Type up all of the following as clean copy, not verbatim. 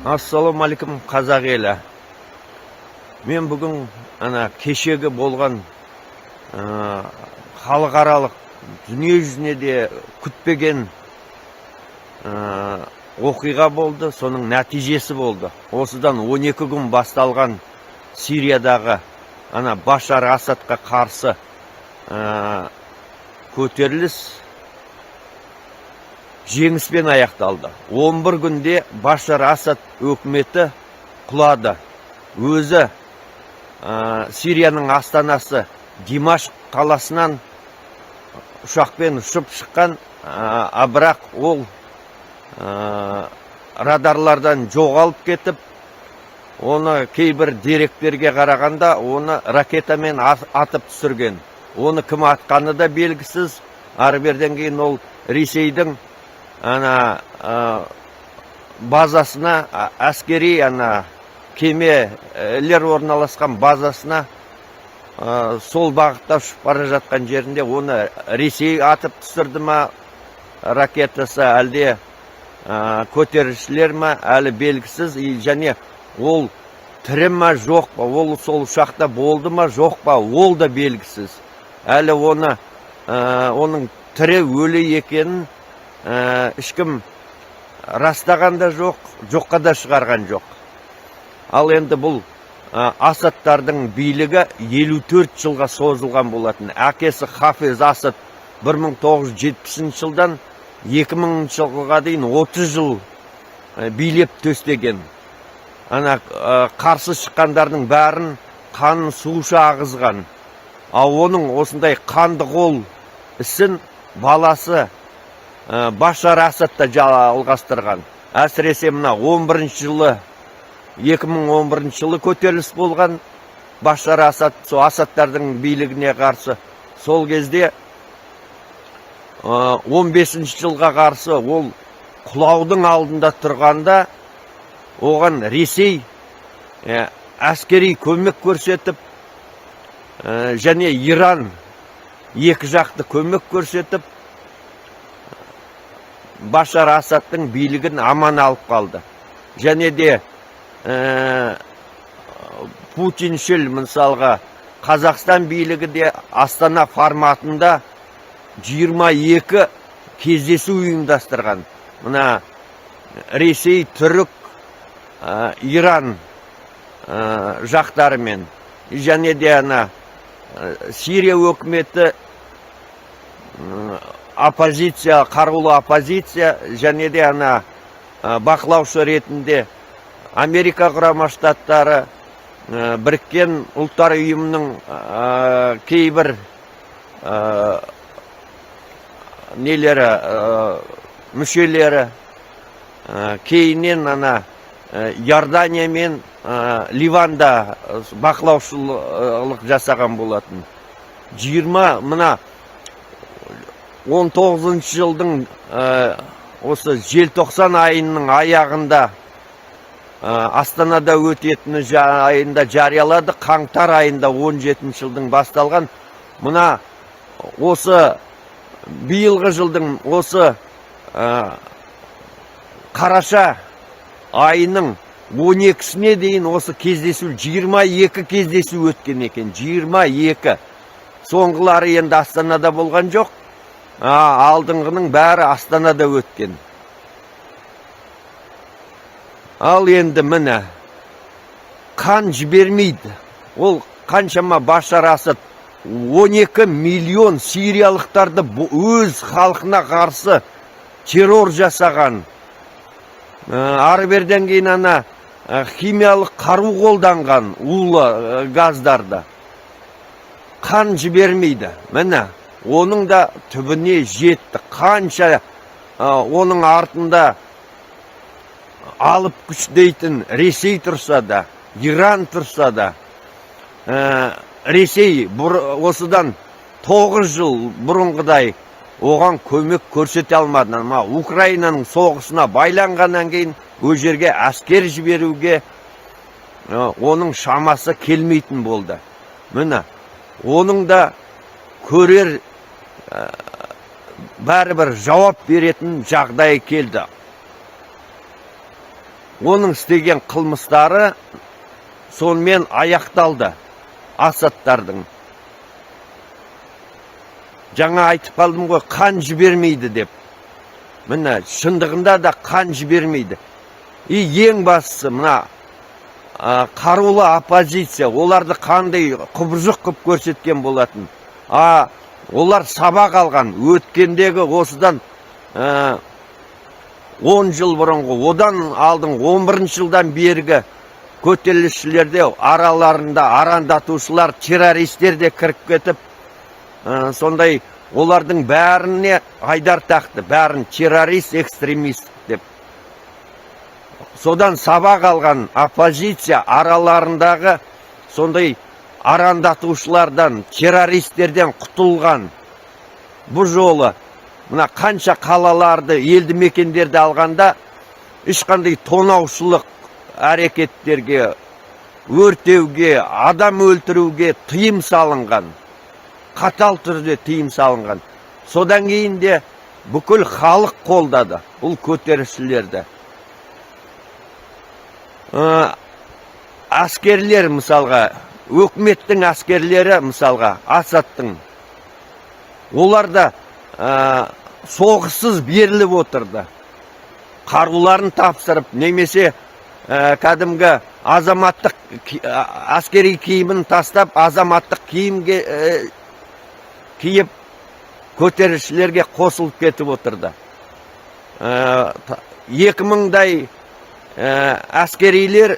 Ассалаумағалейкум, қазақ елі! Мен бүгін ана кешегі болған халықаралық, дүние жүзіне де күтпеген оқиға болды, соның нәтижесі болды. Осыдан 12 күн басталған Сириядағы ана Башар Асадқа қарсы көтеріліс жеңіспен аяқталды. 11 күнде Башар Асад өкіметі құлады. Өзі Сирияның астанасы Димашқ қаласынан ұшақпен ұшып шыққан, а бірақ ол радарлардан жоғалып кетіп, оны кейбір деректерге қарағанда, оны ракетамен атып түсірген. Оны кім атқаны да белгісіз. Ары берден кейін ол Ресейдің ана базасына, әскери ана кемелер орналасқан базасына, сол бағытта ұшып бара жатқан жерінде оны Ресей атып түсірді ма ракетасы, әлде көтерілісшілер ма, әлі белгісіз. И және ол тірі ма, жоқ па, ол сол ұшақта болды ма, жоқ па, ол да белгісіз. Әлі оны оның тірі өлі екенін ешкім растаған да жоқ, жоққа да шығарған жоқ. Ал енді бұл Асадтардың билігі 54 жылға созылған болатын. Әкесі Хафиз Асад 1970 жылдан 2000 жылға дейін 30 жыл билеп төстеген. Ана қарсы шыққандардың бәрін қанын суша ағызған. Ал оның осындай қанды қол ісін баласы Башар Асад та жалғастырған. Әсіресе мына 11 жылы, 2011 жылы көтеріліс болған Башар Асад, сол Асадтардың билігіне қарсы. Сол кезде 15 жылға қарсы ол құлаудың алдында тұрғанда, оған Ресей әскери көмек көрсетіп, және Иран екі жақты көмек көрсетіп, Башар Асадтың билігін аман алып қалды. Және де путиншіл, мысалға, Қазақстан билігі де Астана форматында 22 кездесу ұйымдастырған. Мына Ресей, Түрік, Иран жақтарымен және де ана Сирия өкіметі, оппозиция, қарулы оппозиция және де ана бақылаушы ретінде Америка Құрама Штаттары, Біріккен Ұлттар Ұйымының кейбір нелері, мүшелері, кейіннен ана Иордания мен Ливанда бақылаушылық жасаған болатын. 20, мына 19 жылдың осы желтоқсан айының аяғында Астанада өтетіні айында жариялады. Қаңтар айында 17 жылдың басталған. Мына осы биылғы жылдың осы қараша айының 12-сіне дейін осы кездесу, 22 кездесу өткен екен, 22. Соңғылары енді Астанада болған жоқ, алдыңғының бәрі Астанада өткен. Ал енді міне, қан жібермейді. Ол қаншама Башар Асад 12 миллион сириялықтарды өз халқына қарсы террор жасаған. Ары берден кейін ана химиялық қару қолданған, улы газдарды. Қан жібермейді. Міне, оның да түбіне жетті. Қанша оның артында алып күш дейтін Ресей тұрса да, Иран тұрса да, Ресей осыдан 9 жыл бұрынғыдай оған көмек көрсете алмады. Мына Украинаның соғысына байланғаннан кейін ол жерге әскер жіберуге оның шамасы келмейтін болды. Міне, оның да көрер, бәрібір жауап беретін жағдай келді. Оның істеген қылмыстары сонымен аяқталды. Асадтардың. Жаңа айтып қалдым ғой, қан жібермейді деп. Міне, шындығында да қан жібермейді. И ең бастысы, мына қарулы оппозиция, оларды қандай құбыжық қылып көрсеткен болатын. А олар сабақ алған, өткендегі осыдан 10 жыл бұрынғы, одан алдын 11 жылдан бергі көтерілісшілерде араларында арандатушылар, террористер де кіріп кетіп, сондай олардың бәріне айдар тақты, бәрін террорист, экстремист деп. Содан сабақ алған оппозиция араларындағы сондай арандатушылардан, террористерден құтылған. Бұл жолы мына қанша қалаларды, елді мекендерді алғанда ешқандай тонаушылық әрекеттерге, өртеуге, адам өлтіруге тыйым салынған. Қатал түрде тыйым салынған. Содан кейін де бүкіл халық қолдады бұл көтерілісшілерді. Әскерлер мысалға, өкіметтің әскерлері мысалға, Асадтың, олар да соғыссыз беріліп отырды. Қаруларын тапсырып, немесе кәдімгі азаматтық әскери киімін тастап, азаматтық киімге киіп, көтерілісшілерге қосылып кетіп отырды. 2000-дай әскерилер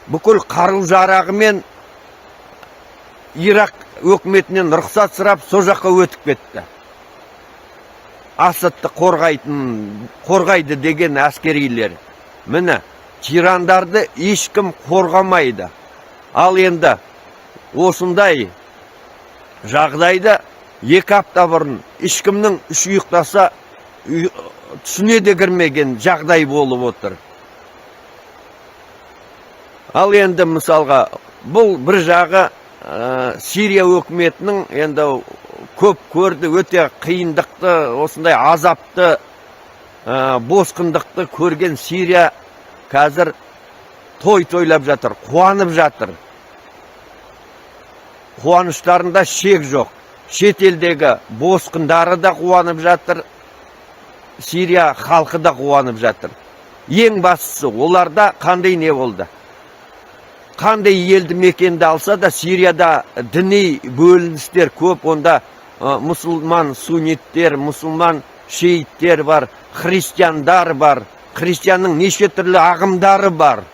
бүкіл қару жарағымен Ирак өкіметінен рұқсат сұрап, сол жаққа өтіп кетті. Асадты қорғайтын, қорғайды деген әскерилер. Міне, тирандарды ешкім қорғамайды. Ал енді осындай жағдайды 2 апта бұрын ешкімнің үш ұйықтаса түсіне де кірмеген жағдай болып отыр. Ал енді мысалға, бұл бір жағы Сирия өкіметінің енді көп көрді, өте қиындықты, осындай азапты, босқындықты көрген Сирия қазір той тойлап жатыр, қуанып жатыр. Қуаныштарында шек жоқ. Шетелдегі босқындары да қуанып жатыр, Сирия халқы да қуанып жатыр. Ең бастысы, оларда қандай не болды? Қандай елді мекенді алса да, Сирияда діни бөліністер көп. Онда мұсылман сунниттер, мұсылман шииттер бар, христиандар бар, христианның неше түрлі ағымдары бар,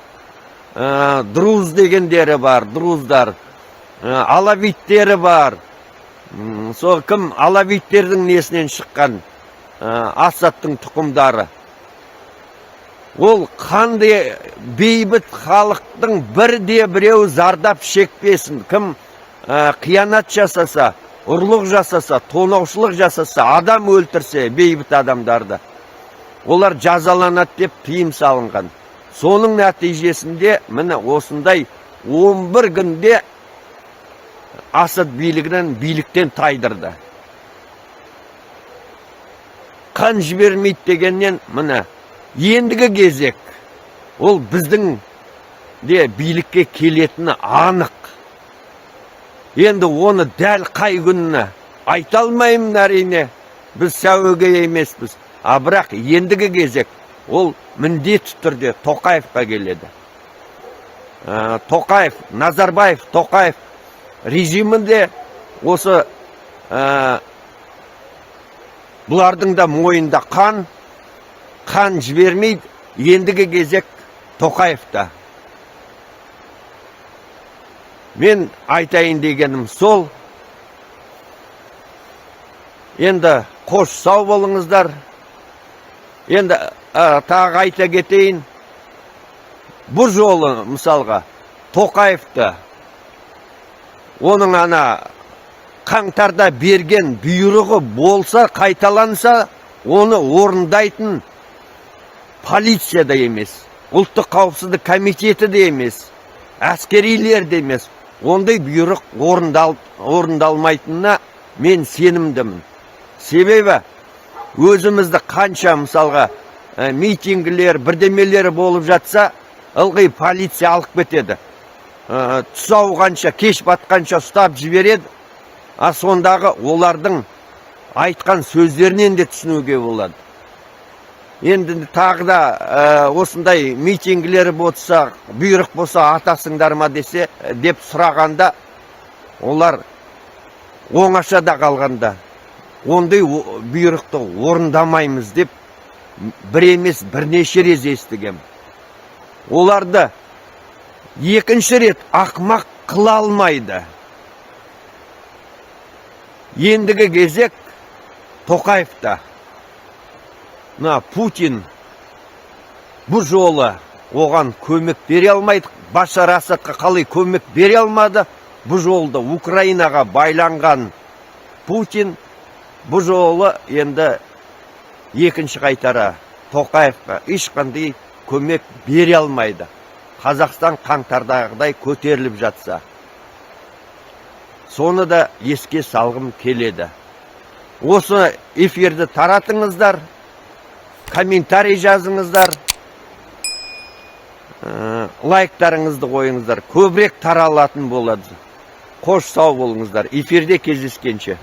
друз дегендері бар, друздар, алавиттері бар. Сол кім алавиттердің несінен шыққан, Асадтың тұқымдары. Ол қандай бейбіт халықтың бірде біреу зардап шекпесін, кім қиянат жасаса, ұрлық жасаса, тонаушылық жасаса, адам өлтірсе бейбіт адамдарды, олар жазаланады деп тыйым салынған. Соның нәтижесінде міне осындай 11 күнде Асад билігінен, биліктен тайдырды. Қан жібермейді дегеннен, міне, ендігі кезек ол біздің де билікке келетіні анық. Енді оны дәл қай күніне айта алмаймын, әрине, біз сәуегей емеспіз. А бірақ ендігі кезек ол міндетті түрде Тоқаевқа келеді. Тоқаев, Назарбаев, Тоқаев режимінде осы бұлардың да мойнында қан, қан жібермейді. Ендігі кезек Тоқаевта. Мен айтайын дегенім сол. Енді қош, сау болыңыздар. Енді тағы айта кетейін, бұл жолы мысалға Тоқаевты оның ана қаңтарда берген бұйрығы болса, қайталанса, оны орындайтын полиция да емес, ұлттық қауіпсіздік комитеті де емес, әскерилер де емес. Ондай бұйрық орындалмайтынына мен сенімдімін. Себебі өзімізді қанша мысалға митингілер, бірдемелер болып жатса Ылғи полиция алып кетеді. Түс ауғанша, кеш батқанша ұстап жібереді. А сондағы олардың айтқан сөздерінен де түсінуге болады. Енді тағы да осындай митингілер болса, бұйрық болса, атасыңдар ма десе, деп сұрағанда, олар оңашада қалғанда ондай бұйрықты орындамаймыз деп бір емес, бірнеше рет естігем. Оларды екінші рет ақмақ қыла алмайды. Ендігі кезек Тоқаевта. Мына Путин бұл жолы оған көмек бере алмайды. Башар Асадқа қалай көмек бере алмады, бұл жолды Украинаға байланған Путин бұл жолы енді екінші қайтара Тоқаевқа ешқандай көмек бере алмайды. Қазақстан қаңтардағыдай көтеріліп жатса, соны да еске салғым келеді. Осы эфирді таратыңыздар, комментарий жазыңыздар, лайктарыңызды қойыңыздар, көбірек таралатын болады. Қош, сау болыңыздар, эфирде кездескенше.